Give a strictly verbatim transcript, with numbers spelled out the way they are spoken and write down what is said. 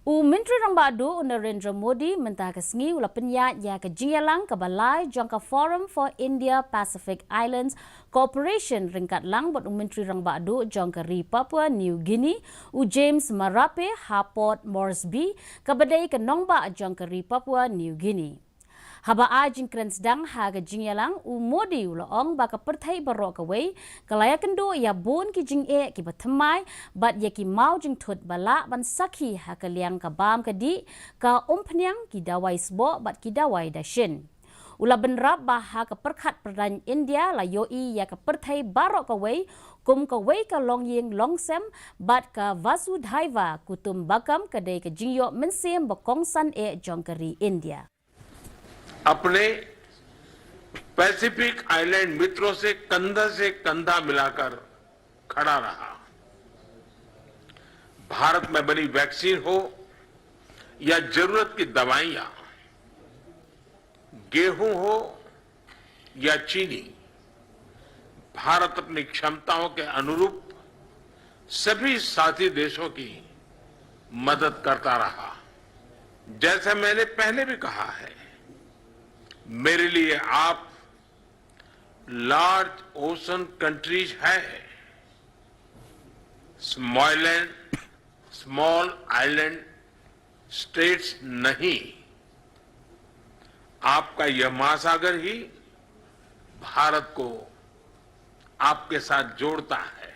U Myntri Rangbah Duh u Narendra Modi mynta ka sngi u la pynïaid ïa ka jingïalang kaba lai jong ka Forum for India Pacific Islands Cooperation ryngkat lang bad u Myntri Rangbah Duh jong ka ri Papua New Guinea, u James Marape, ha Port Moresby, kaba dei ka nongbah jong ka ri Papua New Guinea. Haba ai jingkren sdang ha ka jingïalang, u Modi u la ong ba ka pyrthei baroh kawei ka la ïakynduh ïa bun ki jingeh kiba thymmai bad ïa ki maw jingthut ba lah ban sakhi ha ka liang ka bam ka dih, ka umphniang, ki dawai sboh bad ki dawai dashin. U la bynrap ba ha ka pyrkhat pyrdain India la ïohi ïa ka pyrthei baroh kawei kum kawei ka longïing longsem bad ka Vasudhaiva Kutumbakam ka dei ka jingïoh mynsiem ba kongsan eh jong ka ri India. अपने पैसिफिक आइलैंड मित्रों से कंधा से कंधा मिलाकर खड़ा रहा। भारत में बनी वैक्सीन हो या जरूरत की दवाइयां, गेहूं हो या चीनी, भारत अपनी क्षमताओं के अनुरूप सभी साथी देशों की मदद करता रहा। जैसा मैंने पहले भी कहा है, मेरे लिए आप लार्ज ओशन कंट्रीज है, स्मॉल स्मॉल आइलैंड स्टेट्स नहीं। आपका यह महासागर ही भारत को आपके साथ जोड़ता है।